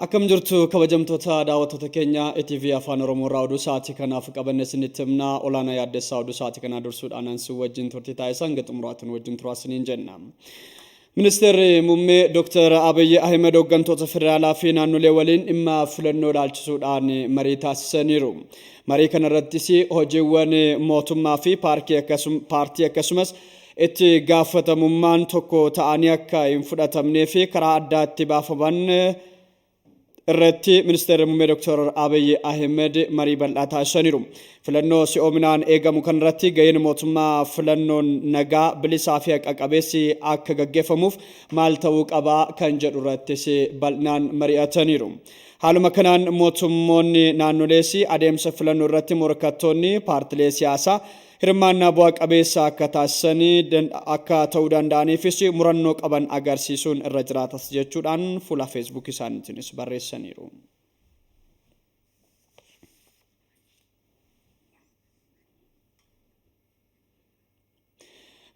Akkam jirtu kabajamtoota daawwattoota keenya ETV Afaan Oromoo irraa oduu sa'aatii kanaaf qabanne isinitti himna. Olaanaa Yaaddessaa oduu sa'aatii kanaa dursuudhaan ansi wajjin turtii taasisaa hanga xumuraatti nu wajjin turaa isiniin jenna. Ministeerri Muummee Dr. Abiy Ahmed hooggantoota federaalaa fi naannolee waliin dhimma filannoo ilaalchisuudhaan marii taasisaniiru. Marii kanarrattis hojiiwwan mootummaa fi paartii akkasumas itti gaafatamummaan tokko ta'anii akka hin fudhatamnee fi karaa addaatti baafaman irratti Ministeerri Muummee Dr. Abiy Ahmed marii bal'aa taasisaniiru. Filannoo si'oominaan eegamu kanarratti gaheen mootummaa filannoon nagaa, bilisaa fi haqa qabeessi akka gaggeeffamuuf maal ta'uu qabaa kan jedhu irrattis bal'inaan mari'ataniiru. Haaluma kanaan mootummoonni naannolees adeemsa filannoo irratti morkattoonni paartilee siyaasaa hirmaannaa bu'a qabeessa akka taasisan akka ta'uu danda'aniifis murannoo qaban agarsiisuun irra jiraatas jechuudhaan fuula Facebook isaaniitiinis barreessaniiru.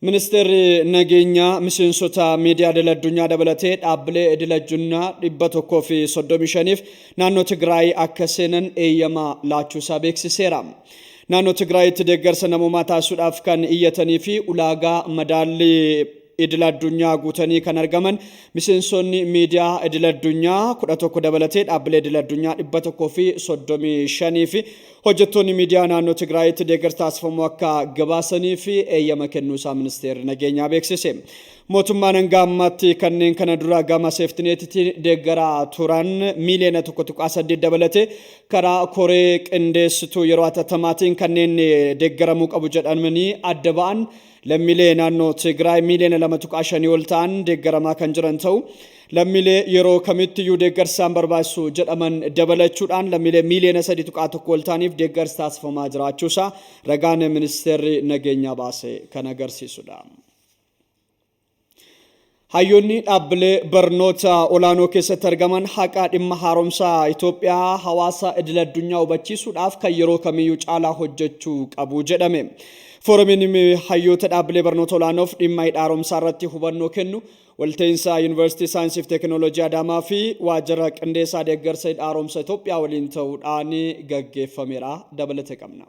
Ministeerri nageenyaa miseensota miidiyaa idil addunyaa dabalatee dhaabbilee idil addunyaa 135f naannoo Tigraay akka seenan eeyyama laachuusaa beeksiseera. Naannoo Tigraayitti deeggarsa namoomaa taasisuudhaaf kan iyyatanii fi ulaagaa madaallii idil addunyaa guutanii kan argaman miseensonni miidiyaa idil addunyaa 11 dabalatee dhaabbilee idil addunyaa 135 fi hojjettoonni miidiyaa naannoo Tigraayitti deeggarsa taasifamu akka gabaasanii fi eeyyama kennuusaa ministeerri nageenyaa beeksise. Mootummaan hanga ammaatti kanneen kana dura gama seeftineetitiin deeggaraa turan miiliyoona 1.8 dabalatee karaa koree qindeessituu yeroo hatattamaatiin kanneen deeggaramuu qabu jedhamanii adda ba'an lammiilee naannoo Tigraay miiliyoona 2.5 ol ta'an deeggaramaa kan jiran ta'u lammiilee yeroo kamitti iyyuu deeggarsaan barbaachisu jedhaman dabalachuudhaan lammiilee miiliyoona 3.1 ol ta'aniif deeggarsi taasifamaa jiraachuusaa ragaan ministeerri nageenyaa baase kan agarsiisudha. Hayyoonni dhaabbilee barnoota olaanoo keessatti argaman haqa dhimma haaromsaa Itoophiyaa hawaasa idil addunyaa hubachiisuudhaaf kan yeroo kamiyyuu caalaa hojjechuu qabu jedhame. Foorumiin hayyoota dhaabbilee barnoota olaanoof dhimma hidha haaromsaa irratti hubannoo kennu walta'iinsa Yuunivarsiitii Saayinsii fi Teekinooloojii Adaamaa fi waajjira qindeessaa deeggarsa hidha haaromsa Itoophiyaa waliin ta'uudhaan gaggeeffameera. Dabalata qabna.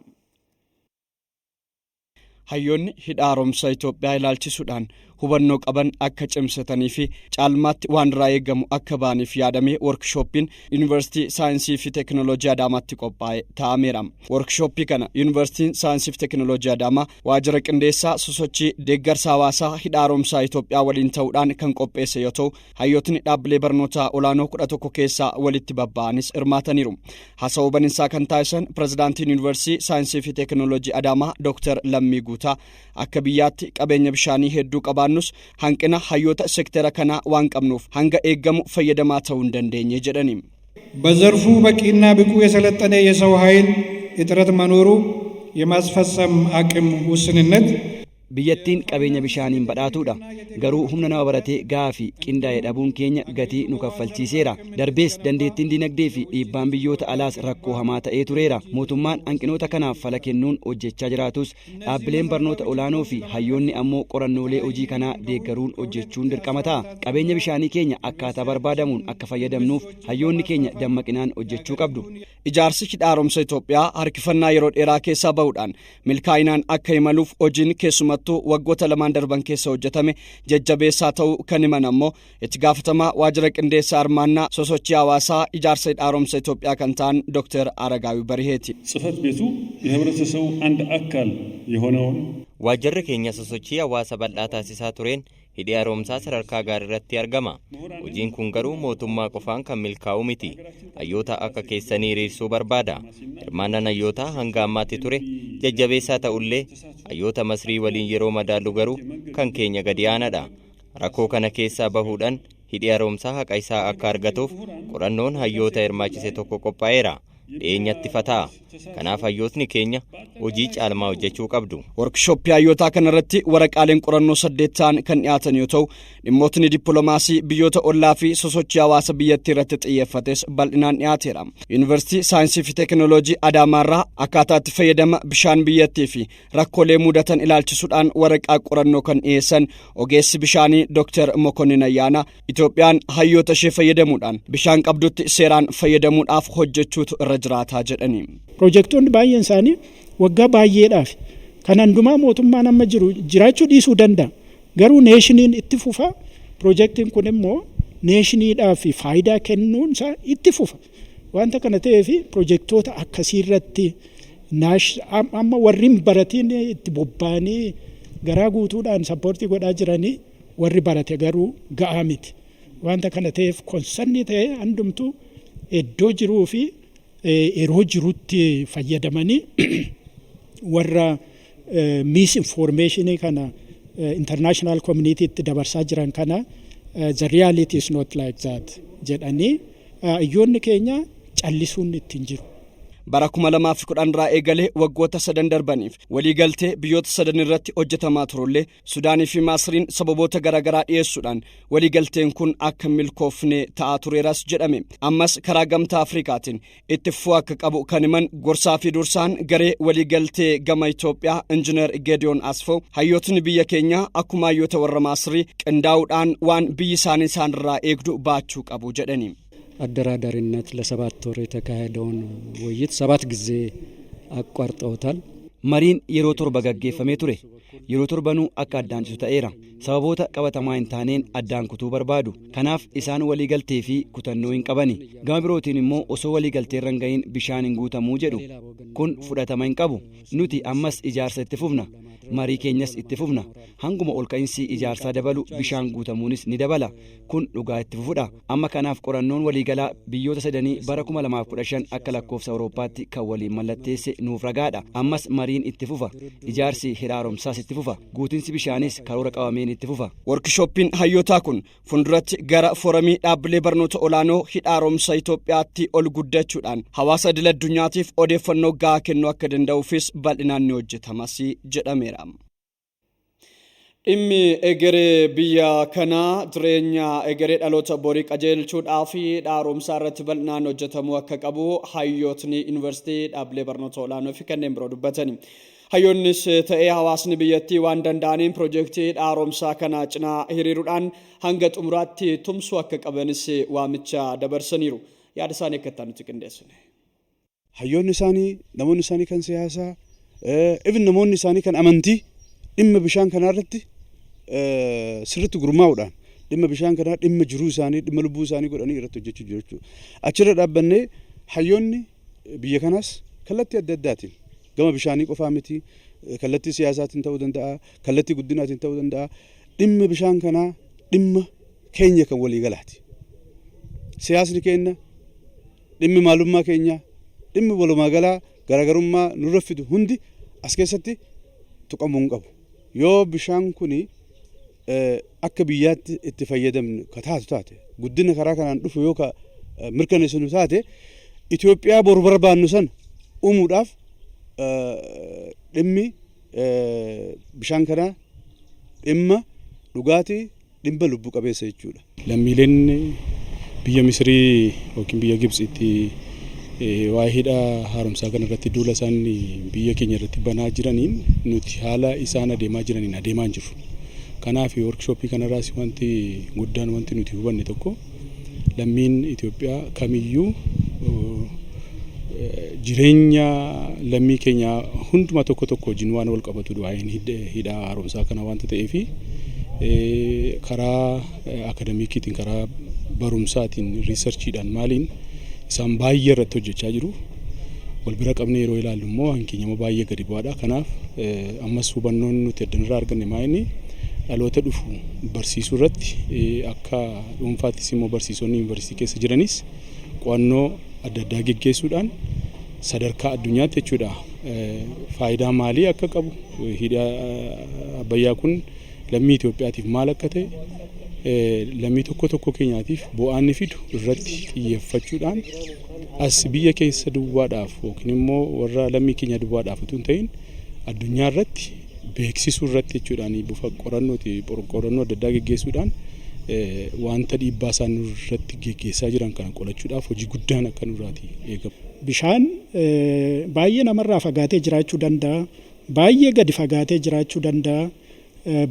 Hayyoonni hidha haaromsa Itoophiyaa ilaalchisuudhaan hubannoo qaban akka cimsatanii fi caalmaatti waan irraa eegamu akka ba'aniif yaadamee workshooppiin Yuunivarsiitii Saayinsii fi Teekinooloojii Adaamaatti qophaa'e taa'ameera. Workshooppii kana Yuunivarsiitiin Saayinsii fi Teekinooloojii Adaamaa waajjira qindeessaa sosochii deeggarsa hawaasaa hidha haaromsaa Itoophiyaa waliin ta'uudhaan kan qopheesse yoo ta'u, hayyootni dhaabbilee barnootaa olaanoo 11 keessaa walitti babba'anis hirmaataniiru. Haasawaa baninsaa kan taasisan Pirezidaantiin Yuunivarsiitii Saayinsii fi Teekinooloojii Adaamaa Dr. Lammii Guutaa akka biyyaatti qabeenya bishaanii hedduu qabaannus hanqina hayyoota sektera kanaa waan qabnuuf hanga eeggamu fayyadamaa ta'uu hin dandeenye jedhani. በዘርፉ በቂና ብቁ የሰለጠነ የሰው ኃይል እጥረት መኖሩ የማስፈጸም አቅም ውስንነት Biyyattiin qabeenya bishaaniin badhaatuudha. Garuu humna nama baratee gahaa fi qindaa'e dhabuun keenya gatii nu kaffalchiiseera. Darbees dandeettiin dinagdee fi dhiibbaan biyyoota alaas rakkoo hamaa ta'ee tureera. Mootummaan hanqinoota kanaaf fala kennuun hojjechaa jiraatus dhaabbileen barnoota olaanoo fi hayyoonni ammoo qorannoolee hojii kanaa deeggaruun hojjechuun dirqama ta'a. Qabeenya bishaanii keenya akkaataa barbaadamuun akka fayyadamnuuf hayyoonni keenya dammaqinaan hojjechuu qabdu. Ijaarsi hidha haaromsa Itoophiyaa harkifannaa yeroo dheeraa keessaa bahuudhaan milkaa'inaan akka imaluuf hojiin keessumattuu waggoota lamaan darban keessa hojjetame jajjabeessaa ta'uu kan himan ammoo itti gaafatamaa waajjira qindeessaa hirmaannaa sosochii hawaasaa ijaarsa hidha haaromsa Itoophiyaa kan ta'an Dr. Aragaawii Bariheeti. ጽህፈት ቤቱ የህብረተሰቡ አንድ አካል የሆነውን Waajjirri keenya sosochii hawaasa bal'aa taasisaa tureen hidhi haaromsaa sadarkaa gaarii irratti argama. Hojiin kun garuu mootummaa qofaan kan milkaa'u miti. Hayyoota akka keessanii hiriirsuu barbaada. Hirmaannaan hayyootaa hanga ammaatti ture jajjabeessaa ta'ullee hayyoota Masrii waliin yeroo madaallu garuu kan keenya gadi aanaadha. Rakkoo kana keessaa bahuudhaan hidhi haaromsaa haqa isaa akka argatuuf qorannoon hayyoota hirmaachise tokko qophaa'eera. Dhiyeenyatti fataa. Kanaaf hayyootni keenya hojii caalmaa hojjechuu qabdu. Workshooppii hayyootaa kanarratti waraqaaleen qorannoo 8 ta'an kan dhiyaatan yoo ta'u, dhimmootni dippiloomaasii biyyoota ollaa fi sosochii hawaasa biyyattii irratti xiyyeeffates bal'inaan dhiyaateera. Yuunivarsiitii Saayinsii fi Teekinooloojii Adaamaarraa akkaataa itti fayyadama bishaan biyyattii fi rakkoolee mudatan ilaalchisuudhaan waraqaa qorannoo kan dhiyeessan ogeessi bishaanii Dr. Mokonnin Ayyaanaa, Itoophiyaan hayyoota ishee fayyadamuudhaan bishaan qabdutti seeraan fayyadamuudhaaf hojjechuutu irra jiraataa jedhani. Piroojeektoonni baay'een isaanii waggaa baay'eedhaaf kan hundumaa mootummaan amma jiru jiraachuu dhiisuu danda'a. Garuu nationiin itti fufa. Piroojeektiin kun immoo nationiidhaaf faayidaa kennuun isaa itti fufa. Wanta kana ta'eef, piroojeektoota akkasii irratti amma warri hin baratiin itti bobba'anii garaa guutuudhaan support godhaa jiranii, warri barate garuu ga'aa miti. Wanta kana ta'eef, concern ta'ee hundumtuu iddoo jiruu fi yeroo jirutti fayyadamanii warra misinformationii kana international communitytti dabarsaa jiran kana, "The reality is not like that" jedhanii, hayyoonni keenya callisuun ittiin jiru. Bara 2010 irraa eegalee waggoota sadan darbaniif waliigaltee biyyoota sadan irratti hojjetamaa turullee, Sudaanii fi Maasiriin sababoota garaagaraa dhiyeessuudhaan waliigalteen kun akka milkoofne ta'aa tureeras jedhame. Ammas karaa Gamtaa Afrikaatiin itti fufuu akka qabu kan himan gorsaa fi dursaan garee waliigaltee gama Itoophiyaa Injiinar Geediyoon Asfoo, hayyootni biyya keenyaa akkuma hayyoota warra Maasirii qindaa'uudhaan waan biyyi isaanii isaanirraa eegdu baachuu qabu jedhani. አደራዳሪነት ለ7 ወር የተካሄደውን ውይይት ሰባት ጊዜ አቋርጠውታል። Mariin yeroo 7 gaggeeffamee ture. Yeroo torbanuu akka addaan citu ta'eera. Sababoota qabatamaa hin taaneen addaan kutuu barbaadu. Kanaaf isaan waliigaltee fi kutannoo hin qabani. Gama birootiin immoo osoo waliigaltee irra hin gahin bishaan hin guutamuu jedhu. Kun fudhatama hin qabu. Nuti ammas ijaarsa itti fufna. Marii keenyas itti fufna. Hanguma ol ka'iinsi ijaarsaa dabalu, bishaan guutamuunis ni dabala. Kun dhugaa itti fufudha. Amma kanaaf qorannoon waliigalaa biyyoota sadanii bara 2015 akka lakkoofsa Awurooppaatti kan waliin mallatteesse nuuf ragaadha. Ammas mariin itti fufa. Ijaarsi hidha haaromsaas itti fufa. Guutinsi bishaanis karoora qabameen itti fufa. Workishooppiin hayyootaa kun fuulduratti gara foorumii dhaabbilee barnoota olaanoo hidha haaromsa Itoophiyaatti ol guddachuudhaan hawaasa idil addunyaatiif odeeffannoo gahaa kennuu akka danda'uufis bal'inaan ni hojjetamas jedhameera. Dhimmi egeree biyya kanaa, jireenya egeree dhaloota borii qajeelchuudhaa fi haaromsaa irratti bal'inaan hojjetamuu akka qabu hayyootni yuunivarsiitii dhaabbilee barnoota olaanoo fi kanneen biroo dubbatani. Hayyoonnis ta'ee hawaasni biyyattii waan danda'aniin piroojeektii haaromsaa kana cinaa hiriiruudhaan hanga xumuraatti tumsuu akka qabanis waamicha dabarsaniiru. Yaada isaanii akka itti qindeessine. Hayyoonni isaanii, namoonni isaanii kan siyaasaa, even namoonni isaanii kan amantii dhimma bishaan kanaa irratti sirriitti gurmaa'uudhaan dhimma bishaan kanaa dhimma jiruu isaanii, dhimma lubbuu isaanii godhanii irratti hojjechuu jiru jechuudha. Achirra dhaabbannee hayyoonni biyya kanaas kallattii adda addaatiin, gama bishaanii qofaa miti, kallattii siyaasaatiin ta'uu danda'a, kallattii guddinaatiin ta'uu danda'a, dhimma bishaan kanaa dhimma keenya kan waliigalaati. Siyaasni keenya, dhimmi maalummaa keenya, dhimmi walumaa galaa garaagarummaa nurra fidu hundi as keessatti tuqamuu hin qabu. Yoo bishaan kuni akka biyyaatti itti fayyadamnu ka taatu taate, guddina karaa kanaan dhufu yoo ka mirkaneessinu taate, Itoophiyaa boru barbaannu sana uumuudhaaf dhimmi bishaan kanaa dhimma dhugaatii, dhimma lubbu qabeessa jechuudha. Lammiileen biyya Misrii yookiin biyya Gibxiitti waa'ee hidha haaromsaa kana irratti duula isaan biyya keenya irratti banaa jiraniin nuti haala isaan adeemaa jiraniin adeemaa hin jirru. Kanaaf workshooppii kanarraas wanti guddaan wanti nuti hubanne tokko, lammiin Itoophiyaa kamiyyuu jireenya lammii keenya hunduma tokko tokko wajjin waan wal qabatu waa'een hidha haaromsaa kana wanta ta'eefi, karaa akademiikiitiin, karaa barumsaatiin, researchiidhaan, maaliin isaan baay'ee irratti hojjechaa jiru. Wal bira qabnee yeroo ilaallu immoo hankeenya immoo baay'ee gadi bu'aadha. Kanaaf ammas hubannoon nuti addanirraa arganne maa'inni dhaloota dhufu barsiisuu irratti, akka dhuunfaattis immoo barsiisonni yuunivarsiitii keessa jiranis qo'annoo adda addaa geggeessuudhaan sadarkaa addunyaatti jechuudha, faayidaa maalii akka qabu, hidha Abbayyaa kun lammii Itoophiyaatiif maal akka ta'e Lammii tokko tokko keenyaatiif bu'aan inni fidu irratti xiyyeeffachuudhaan as biyya keessa duwwaadhaaf yookiin immoo warra lammii keenya duwwaadhaaf utuu hin ta'in addunyaa irratti beeksisuu irratti jechuudhaan bifa qorannooti qorannoo adda addaa geggeessuudhaan wanta dhiibbaa isaan nurratti geggeessaa jiran kana qolachuudhaaf hojii guddaan akka nurraati eegamu. Bishaan baay'ee namarraa fagaatee jiraachuu danda'a. Baay'ee gadi fagaatee jiraachuu danda'a.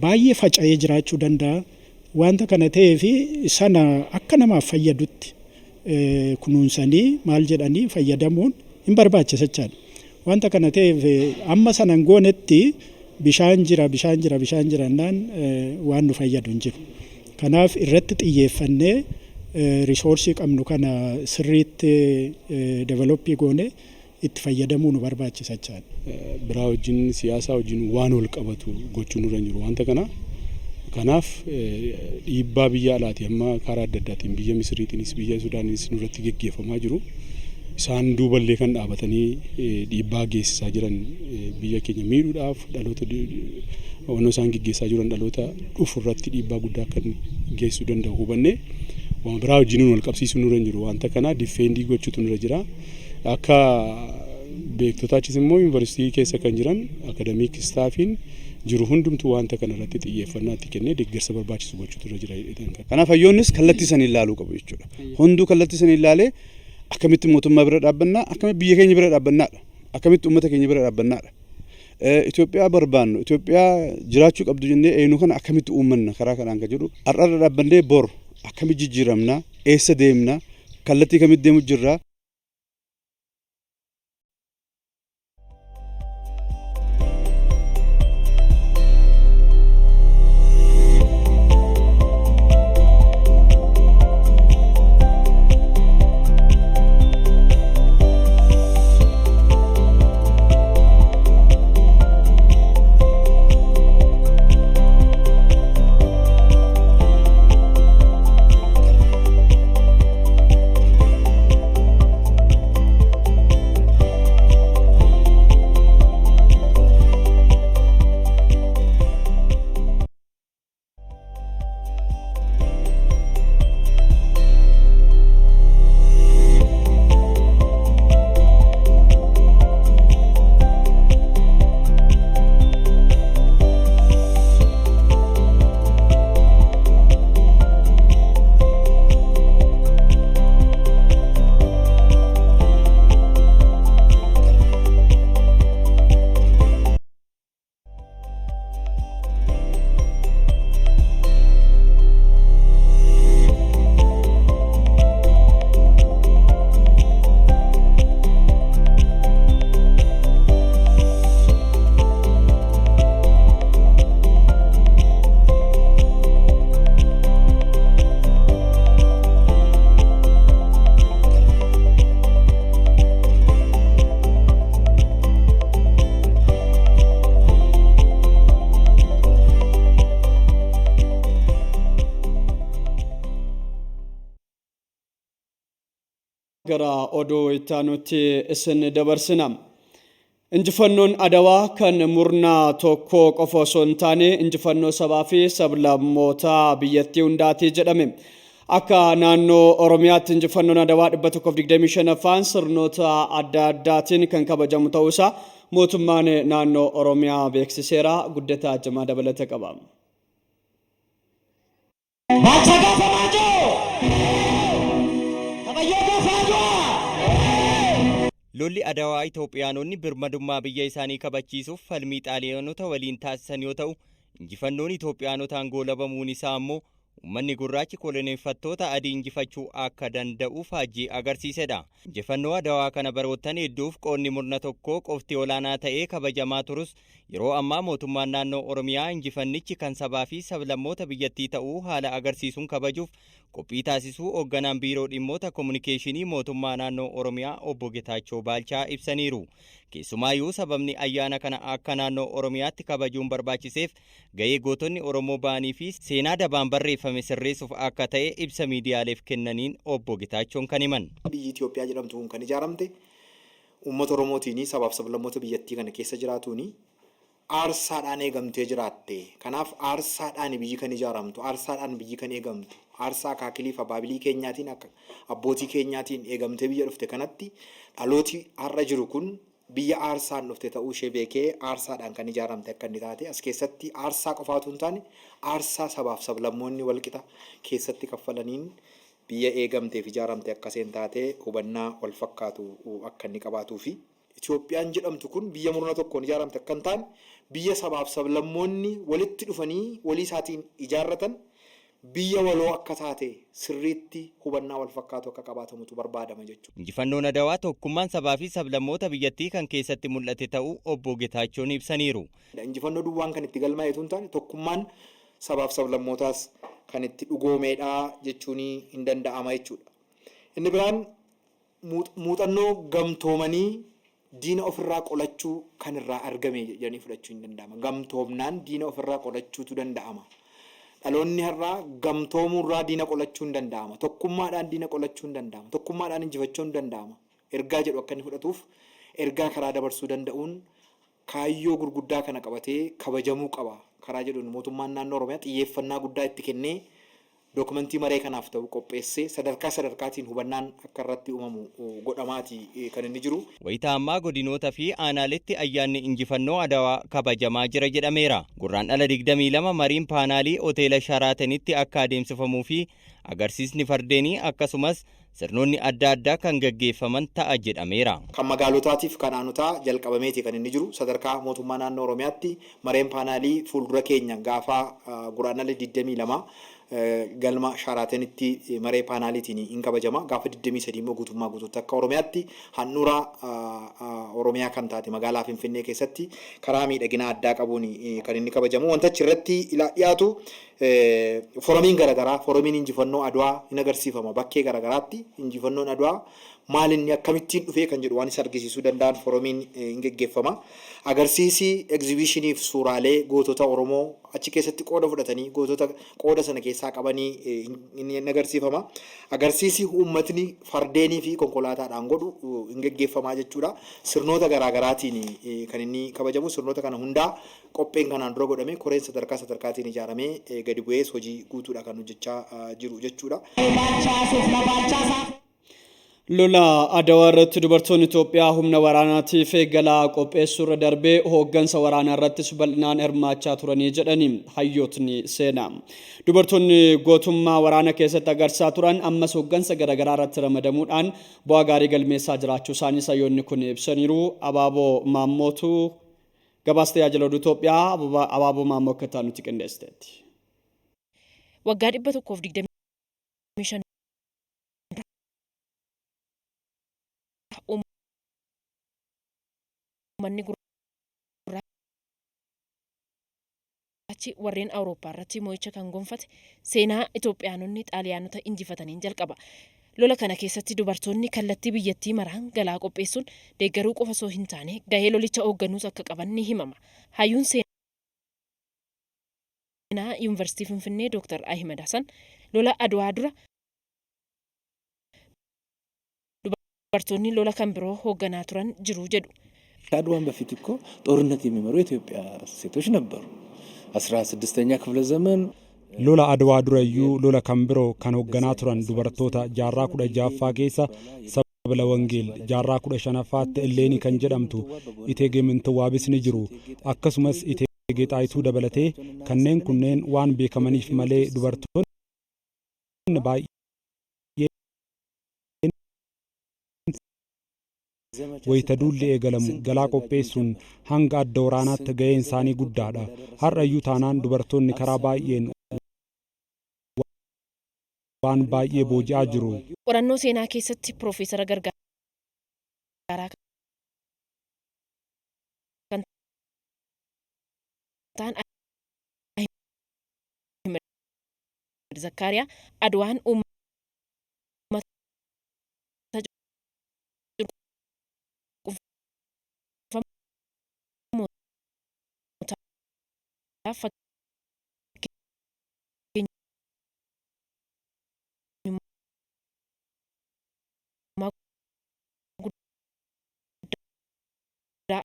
Baay'ee faca'ee jiraachuu danda'a. Wanta kana ta'ee fi sana akka namaaf fayyadutti kunuunsanii maal jedhanii fayyadamuun hin barbaachisa jechaadha. Wanta kana ta'eef amma sana hin goonetti bishaan jira, bishaan jira, bishaan jira jennaan waan nu fayyadu hin jiru. Kanaaf irratti xiyyeeffannee resource qabnu kana sirriitti develop goone itti fayyadamuu nu barbaachisa jechaadha. Biraa wajjin, siyaasaa wajjin waan wal qabatu gochuun nurra hin jiru wanta kana. Kanaaf dhiibbaa biyya alaati amma karaa adda addaatiin biyya Misiriitiinis biyya Sudaaniinis nurratti geggeeffamaa jiru. Isaan duuballee kan dhaabatanii dhiibbaa geessisaa jiran biyya keenya miidhuudhaaf, dhaloota wanoo isaan geggeessaa jiran dhaloota dhufu irratti dhiibbaa guddaa akka geessisuu danda'u hubannee waan biraa wajjin wal qabsiisuu nurra hin jiru. Wanta kana defend gochuutu nurra jira. Akka beektotaachis immoo yuunivarsiitii keessa kan jiran academic staffiin jiru hundumtuu wanta kana irratti xiyyeeffannaa itti kennee deeggarsa barbaachisu gochuutu irra jira jedheetan kan. Kanaaf hayyoonnis kallattii sanii ilaaluu qabu jechuudha. Hunduu kallattii sanii ilaalee akkamitti mootummaa bira dhaabbannaa, akkamitti biyya keenya bira dhaabbannaadha, akkamitti uummata keenya bira dhaabbannaadha. Itoophiyaa barbaannu, Itoophiyaa jiraachuu qabdu jennee eenyu kana akkamitti uummanna karaa kanaan kan jedhu har'arra dhaabbannee bor akkamitti jijjiiramna, eessa deemna, kallattii kamitti deemu jirra. Gara oduu itti aanutti isin dabarsina. Injifannoon Adawaa kan murna tokko qofa osoo hin taane injifannoo sabaa fi sablammoota biyyattii hundaati jedhame. Akka naannoo Oromiyaatti injifannoon Adawaa 125ffaan sirnoota adda addaatiin kan kabajamu ta'uusaa mootummaan naannoo Oromiyaa beeksiseera. Guddataa Jimaa dabalata qaba. Baalchaa gaafa maajoo! Tabayyoo gaafa aduwaa! Lolli Adawaa Itoophiyaanonni birmadummaa biyya isaanii kabachiisuuf falmii Xaaliyaanota waliin taasisan yoo ta'u, injifannoon Itoophiyaanotaan goolabamuun isaa ammoo uummanni gurraachi koloneeffattoota adii injifachuu akka danda'u faajjii agarsiisedha. Injifannoo Adawaa kana baroottan hedduuf qoodni murna tokkoo qofti olaanaa ta'ee kabajamaa turus, yeroo ammaa mootummaan naannoo Oromiyaa injifannichi kan sabaa fi sablammoota biyyattii ta'uu haala agarsiisuun kabajuuf qophii taasisuu hoogganaan Biiroo Dhimmoota Kominikeeshinii Mootummaa Naannoo Oromiyaa Obbo Getaachoo Baalchaa ibsaniiru. Keessumaayyuu sababni ayyaana kana akka naannoo Oromiyaatti kabajuun barbaachiseef gahee gootonni Oromoo ba'anii fi seenaa dabaan barreeffame sirreessuuf akka ta'e ibsa miidiyaaleef kennaniin Obbo Getaachoon kan himan. Biyyi Itoophiyaa jedhamtu kun kan ijaaramte uummata Oromootiin, sabaaf sablammoota biyyattii kana keessa jiraatuuni. Aarsaadhaan eegamtee jiraatte. Kanaaf aarsaadhaan biyyi kan ijaaramtu, aarsaadhaan biyyi kan eegamtu, aarsaa akaakilii fi abaabilii keenyaatiin akka abbootii keenyaatiin eegamtee biyya dhufte kanatti dhalooti har'a jiru kun biyya aarsaan dhufte ta'uu ishee beekee aarsaadhaan kan ijaaramte akka inni taate as keessatti aarsaa qofaatu hin taane aarsaa sabaaf sablammoonni walqixa keessatti kaffalaniin biyya eegamteef ijaaramte akka isheen taate hubannaa wal fakkaatu akka inni qabaatuu fi Itoophiyaan jedhamtu kun biyya murna tokkoon ijaaramte akka hin taane biyya sabaaf sablammoonni walitti dhufanii walii isaatiin ijaarratan biyya waloo akka taate sirriitti hubannaa wal fakkaatu akka qabaatamutu barbaadama jechuudha. Injifannoon Adawaa tokkummaan sabaa fi sablammoota biyyattii kan keessatti mul'ate ta'uu obbo Getaachoon ibsaniiru. Injifannoo duwwaan kan itti galmaa'e utuu hin taane tokkummaan sabaaf sablammootaas kan itti dhugoomeedha jechuun hin danda'ama jechuudha. Inni biraan muuxannoo gamtoomanii diina ofirraa qolachuu kan irraa argame jedhanii fudhachuu hin danda'ama. Gamtoomnaan diina ofirraa qolachuutu danda'ama. Dhaloonni har'aa gamtoomuurraa diina qolachuu hin danda'ama. Tokkummaadhaan diina qolachuu hin danda'ama. Tokkummaadhaan injifachuu hin danda'ama. Ergaa jedhu akka inni fudhatuuf ergaa karaa dabarsuu danda'uun kaayyoo gurguddaa kana qabatee kabajamuu qaba. Karaa jedhuun mootummaan naannoo Oromiyaa xiyyeeffannaa guddaa itti kennee dookumentii maree kanaaf ta'u qopheessee sadarkaa sadarkaatiin hubannaan akka irratti uumamu godhamaati kan inni jiru. Wayita ammaa godinoota fi aanaaletti ayyaanni injifannoo Adawaa kabajamaa jira jedhameera. Gurraandhala 22 mariin paanaalii hoteela Sharaatenitti akka adeemsifamuu fi agarsiisni fardeenii akkasumas sirnoonni adda addaa kan gaggeeffaman ta'a jedhameera. Kan magaalotaatiif kan aanotaa jalqabameeti kan inni jiru sadarkaa mootummaa naannoo Oromiyaatti mareen paanaalii fuuldura keenya gaafa Gurraandhala 22 galma Sharaatenitti maree paanaaliitiin hin kabajama. Gaafa 23 immoo guutummaa guutuutti akka Oromiyaatti handhuura Oromiyaa kan taate magaalaa Finfinnee keessatti karaa miidhagina addaa qabuun kan inni kabajamu. Wanta achirratti dhiyaatu foramiin garaagaraa foramiin injifannoo Adwaa hin agarsiifama bakkee garaagaraatti injifannoon Adwaa maal inni akkamittiin dhufee kan jedhu waan isa argisiisuu danda'an foramiin hin geggeeffama. Agarsiisi egzibishiniif suuraalee gootota Oromoo achi keessatti qooda fudhatanii gootota qooda sana keessaa qabanii hin agarsiifama. Agarsiisi uummatni fardeenii fi konkolaataadhaan godhu hin geggeeffamaa jechuudha. Sirnoota garaagaraatiin kan inni kabajamu sirnoota kana hundaa qopheen kanaan dura godhame koreen sadarkaa sadarkaatiin ijaaramee gadi bu'ees hojii guutuudha kan hojjechaa jiru jechuudha. Lola Adawaa irratti dubartoonni Itoophiyaa humna waraanaatiif galaa qopheessuu irra darbee hooggansa waraanaa irrattis bal'inaan hirmaachaa turanii jedhani hayyootni seenaa. Dubartoonni gootummaa waraana keessatti agarsiisaa turan ammas hooggansa garaagaraa irratti ramadamuudhaan bu'aa gaarii galmeessaa jiraachuu isaaniis hayyoonni kun ibsaniiru. Abaaboo Maammootu gabaasa tajaajila oduu Itoophiyaa Abaaboo Maammoo akka ta'an nutti qindeessiteetti. Waggaa 125 uummanni gurraachi warreen Awurooppaa irratti mo'icha kan gonfate seenaa Itoophiyaanonni Xaaliyaanota injifataniin jalqaba. Lola kana keessatti dubartoonni kallattii biyyattii maraan galaa qopheessuun deeggaruu qofa osoo hin taane gahee lolicha hoogganuus akka qaban ni himama. Hayyuun seenaa Yuunivarsiitii Finfinnee Dr. Ahimad Hasan lola Adwaa dura dubartoonni lola kan biroo hoogganaa turan jiru jedhu. ከአድዋም በፊት እኮ ጦርነት የሚመሩ የኢትዮጵያ ሴቶች ነበሩ። 16ኛ ክፍለ ዘመን Lola Adwaa durayyuu lola kan biroo kan hoogganaa turan dubartoota jaarraa 16ffaa keessa Sabla Wangeel, jaarraa 15ffaatti Illeenii kan jedhamtu Iteegee Mintiwaabis ni jiru. Akkasumas Iteegee Xaayituu dabalatee kanneen kunneen waan beekamaniif malee dubartoonni baay'een wayita duulli eegalamu galaa qopheessuun hanga adda waraanaatti gaheen isaanii guddaadha. Har'ayyuu taanaan dubartoonni karaa baay'een waan baay'ee booji'aa jiru. Qorannoo seenaa keessatti Piroofeesara gargaaraa kan ta'an Ahimad Zakkaariyaa Adwaan uummata cunqurfamootaaf fakkeenyummaa guddaa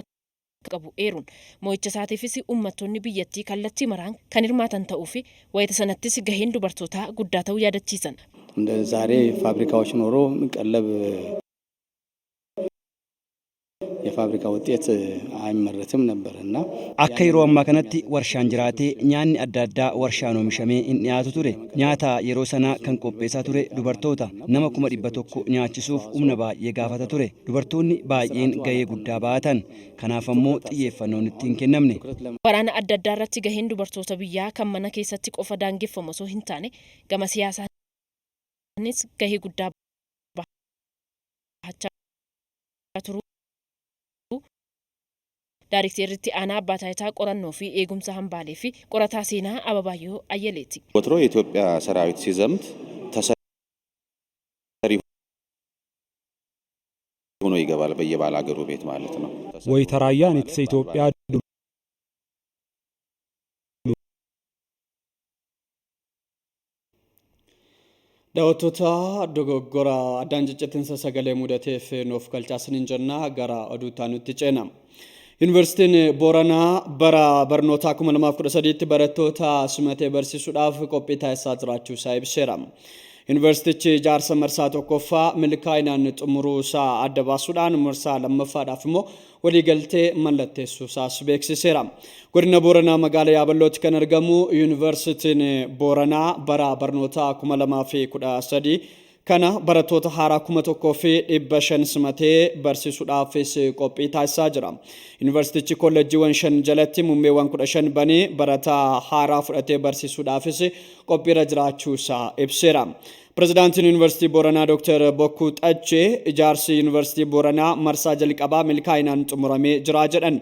akka qabu eeruun mo'icha isaatiifis uummattoonni biyyattii kallattii maraan kan hirmaatan ta'uu fi wayita sanattis gaheen dubartootaa guddaa ta'uu yaadachiisan. እንደ ዛሬ ፋብሪካዎች ኖሮ ቀለብ የፋብሪካ ውጤት አይመረትም ነበር እና Akka yeroo ammaa kanatti warshaan jiraatee nyaanni adda addaa warshaan oomishamee hin dhiyaatu ture. Nyaata yeroo sanaa kan qopheessaa ture dubartoota. Nama 100,000 nyaachisuuf humna baay'ee gaafata ture. Dubartoonni baay'een gahee guddaa baatan. Kanaaf ammoo xiyyeeffannoon itti hin kennamne. Waraana adda addaa irratti gaheen dubartoota biyyaa kan mana keessatti qofa daangeffamu osoo hin taane gama siyaasaanis gahee guddaa bahachaa turuu Daarikteerri aanaa abbaa taayitaa qorannoo fi eegumsa hambaalee fi qorataa seenaa Ababaayyoo Ayyaleeti. ወትሮ የኢትዮጵያ ሰራዊት ሲዘምት ተሰሪ ሆኖ ይገባል፣ በየባለ ሀገሩ ቤት ማለት ነው። Wayita raayyaan ittisa Itoophiyaa duulu Daawwattoota, dogoggora addaan ciccitiinsa sagalee mudateef nuuf galchaasaniin jenna, gara oduutti nutti ceena. Yuunivarsiitiin Booranaa bara barnootaa 2013tti barattoota simatee barsiisuudhaaf qophii taasisaa jiraachuu isaa ibseera. Yuunivarsiitichi ijaarsa marsaa tokkoffaa milkaa'inaan xumuruu isaa adda baasuudhaan marsaa lammaffaadhaaf immoo waliigaltee mallatteessuu isaas beeksiseera. Godina Booranaa magaalaa Yaaballootti kan argamu Yuunivarsiitiin Booranaa bara barnootaa 2013 kana barattoota haaraa 1500 simatee barsiisuudhaafis qophii taasisaa jira. Yuunivarsiitichi kolleejjiiwwan shan jalatti muummeewwan 15 banee barataa haaraa fudhatee barsiisuudhaafis qophiirra jiraachuu isaa ibseera. Pirezidaantiin Yuunivarsiitii Booranaa Dr. Bokkuu Xachee ijaarsi Yuunivarsiitii Booranaa marsaa jalqabaa milkaa'inaan xumuramee jira jedhan.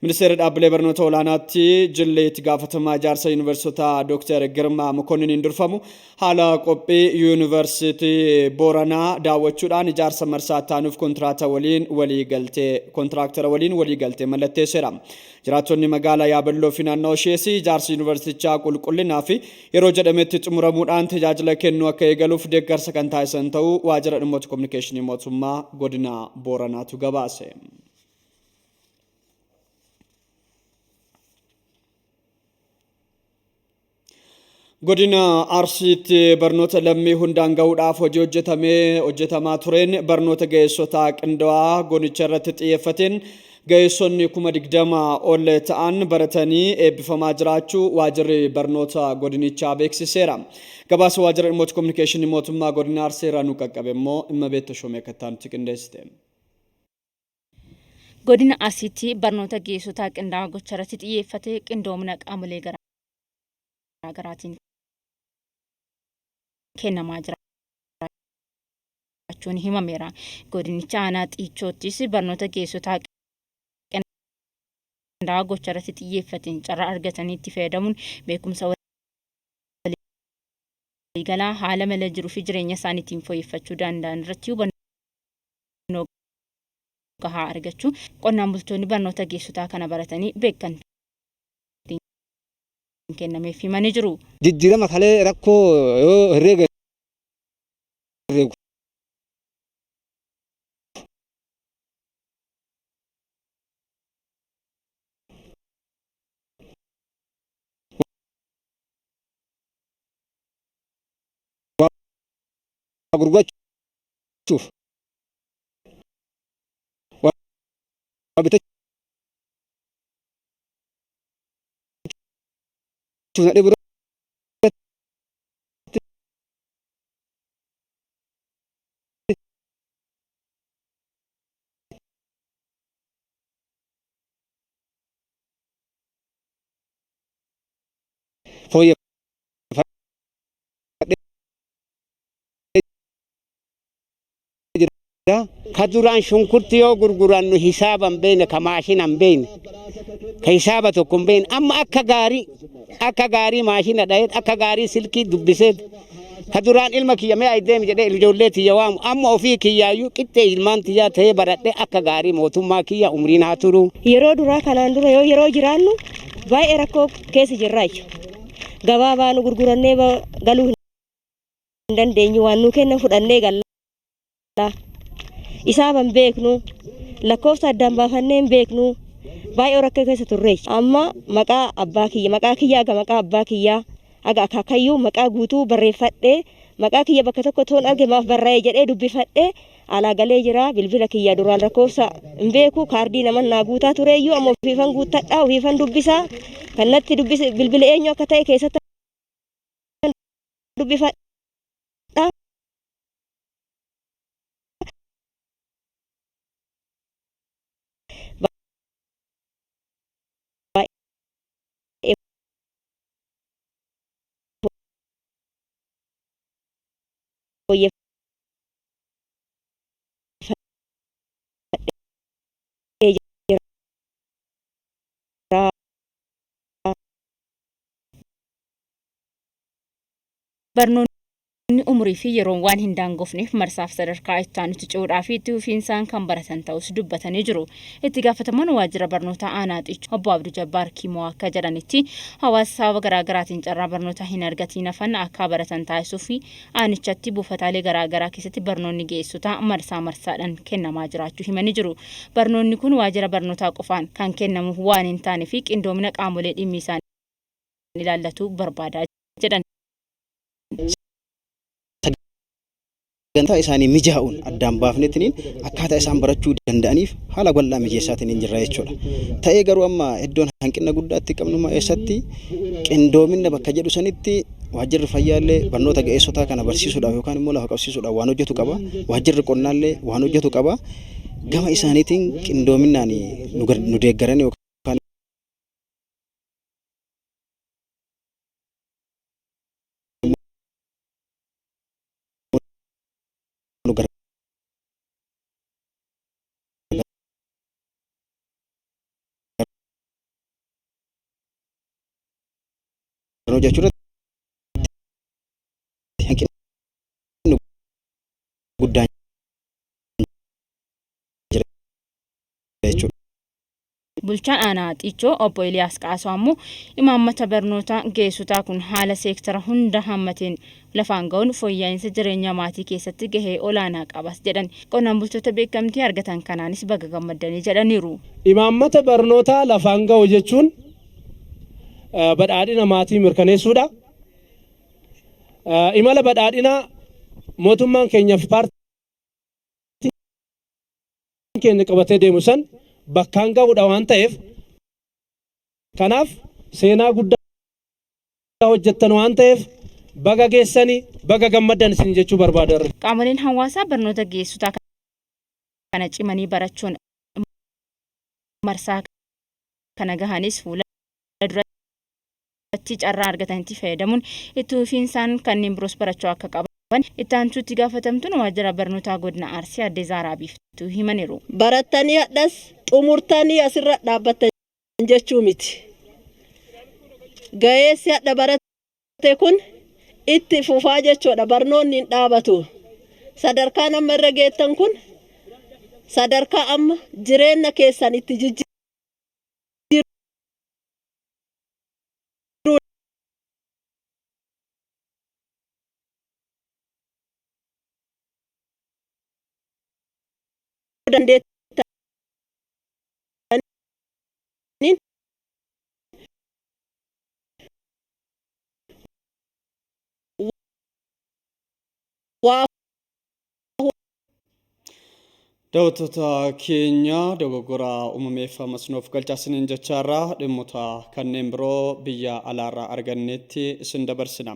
Ministeera dhaabbilee barnoota olaanaatti jillee itti gaafatamaa ijaarsa yuunivarsiitaa Dr. Girmaa Mokonniiniin durfamu haala qophii Yuunivarsiitii Booranaa daawwachuudhaan ijaarsa marsaa taanuuf kontiraaktara waliin walii galtee mallatteesseera. Jiraattonni magaalaa Yaaballoo fi naannoo ishees ijaarsi yuunivarsiitichaa qulqullinaa fi yeroo jedhametti xumuramuudhaan tajaajila kennuu akka eegaluuf deeggarsa kan taasisan ta'uu waajjira dhimmoota kominikeeshinii mootummaa godina Booranaatu gabaase. Godina Arsiitti barnoota lammii hundaan gahuudhaaf hojii hojjetamee hojjetamaa tureen barnoota ga'eessotaa qindaa'aa gonicha irratti xiyyeeffateen ga'eessonni 20,000 ol ta'an baratanii eebbifamaa jiraachuu waajjirri barnoota godinichaa beeksiseera. Gabaasa waajjira dhimmoota kominikeeshinii mootummaa godina Arsii irraa nu qaqqabe immoo dhimma beekta shoomee akka nutti qindeessite. Godina Arsiitti barnoota ga'eessotaa qindaa'aa gocha irratti xiyyeeffate qindoomina qaamolee garaa garaatiin kennamaa jiraachuun himameera. Godinicha aanaa Xiichoottis barnoota ga'eessotaa qindaa'aa gocha irratti xiyyeeffateen carraa argatanii itti fayyadamuun beekumsa waliigalaa haala mala jiruu fi jireenya isaaniitiin fooyyeffachuu danda'an irratti hubannoo gahaa argachuu qonnaan bultoonni barnoota ga'eessotaa kana baratanii beekamtiin kennameef himanii jiru. Jijjiirama kalee rakkoo yoo herreega herreegu waa gurgurachuuf, waa bitachuuf na dhibu irratti fooyyeffadhee jira. Ka duraan shunkurtii yoo gurgurannu hisaaba hin beekne, ka maashina hin beekne, ka hisaaba tokko hin beekne, amma akka gaarii maashina dhahee, akka gaarii silkii dubbisee, ka duraan ilma kiyya mee ayi deemi jedhee ijoollee tiyya waamu, amma ofii kiyyaayyuu qixxee ilmaan tiyyaa ta'ee baradhee akka gaarii mootummaa kiyya umriin haa turu. Yeroo duraa kanaan dura yoo yeroo jiraannu baay'ee rakkoo keessa jirra jechuudha. Gabaa baanu gurgurannee galuu hin dandeenyu, waan nu kennan fudhannee galla. Isaaf hin beeknu, lakkoofsa addaan baafannee hin beeknu. Baay'ee rakkoo keessa turre. Amma maqaa abbaa kiyya, maqaa kiyya aga maqaa abbaa kiyyaa aga akaakayyuu maqaa guutuu barreeffadhee, maqaa kiyya bakka tokko toon arge maaf barraa'e jedhee dubbifadhee alaa galee jira. Bilbila kiyya duraan lakkoofsa hin beeku, kaardii naman naa guutaa tureeyyuu, amma ofiifan guuttadhaa, ofiifan dubbisaa, kan natti dubbise bilbila eenyu akka ta'e keessatti dubbifadha. Baay'ee fooyyeffadhee jira. Barnoonni umurii fi yeroon waan hin daangofneef marsaaf sadarkaa itti aanutti ce'uudhaa fi itti fufiinsaan kan baratan ta'uus dubbatanii jiru. Itti gaafatamaan waajjira barnootaa aanaa Xiichoo obbo Abduu Jabbaar Kiimoo akka jedhanitti, hawaasa sababa garaa garaatiin carraa barnootaa hin argatiin hafan akka baratan taasisuuf aanichatti buufataalee garaa garaa keessatti barnoonni ga'eessotaa marsaa marsaadhaan kennamaa jiraachuu himanii jiru. Barnoonni kun waajjira barnootaa qofaan kan kennamu waan hin taane fi qindoomina qaamolee dhimmi isaan ilaallatu barbaada jedhan. Sagantaa isaanii mijaa'uun addaan baafneetiniin akkaataa isaan barachuu danda'aniif haala bal'aa mijeessaatiniin jirra jechuudha. Ta'ee garuu amma iddoon hanqina guddaa itti qabnu eessatti qindoominna bakka jedhu sanitti waajjirri fayyaallee barnoota ga'eessotaa kana barsiisuudhaaf yookaan immoo lafa qabsiisuudhaaf waan hojjetu qaba. Waajjirri qonnaallee waan hojjetu qaba. Gama isaaniitiin qindoominaan nu deeggaran yookaan nu gargaaran hojjechuu irratti hanqinni guddaan jira jechuudha. Bulchaan Aanaa Xiichoo Obbo Eeliyaas Qaasoo ammoo imaammata barnoota ga'eessotaa kun haala seektara hunda hammateen lafaan ga'uun fooyya'iinsa jireenya maatii keessatti gahee olaanaa qabas jedhan. Qonnaan bultoota beekamtii argatan kanaanis baga gammaddanii jedhaniiru. Imaammata barnootaa lafaan ga'u jechuun badhaadhina maatii mirkaneessuudha. Imala badhaadhinaa mootummaan keenya fi paartiin keenya qabatee deemu san bakkaan ga'uudha waan ta'eef, kanaaf seenaa guddaa hojjettan waan ta'eef baga geessanii, baga gammaddan isin jechuu barbaada. Qaamoleen hawaasaa barnoota ga'eessotaa kana cimanii barachuun marsaa kana gahanis fuula duratti carraa argatanitti fayyadamuun itti fufiinsaan kanneen biroos barachuu akka qaban itti aantuu itti gaafatamtuun waajjira barnootaa godina Arsii aadde Zaaraa Biiftuu himaniiru. Barattanii hadhas xumurtanii asirra dhaabbattan jechuu miti. Ga'eessi hadha barate kun itti fufaa jechuudha. Barnoonni hin dhaabatu. Sadarkaan amma irra geettan kun sadarkaa amma jireenya keessan itti jijjiiruu dandeettaniin waa Daawwattoota keenya, dogoggora uumameef ammas nuuf galchaa isiniin jechaarra dhimmoota kanneen biroo biyya alaarraa arganneetti isin dabarsina.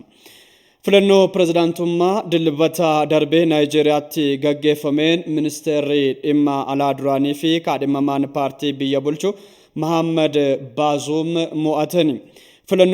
Filannoo pirezidaantummaa Dilbata darbe Naayijeeriyaatti gaggeeffameen ministeerri dhimma alaa duraanii fi kaadhimamaan paartii biyya bulchu Mahaammad Baazuum mo'atani. Filannoo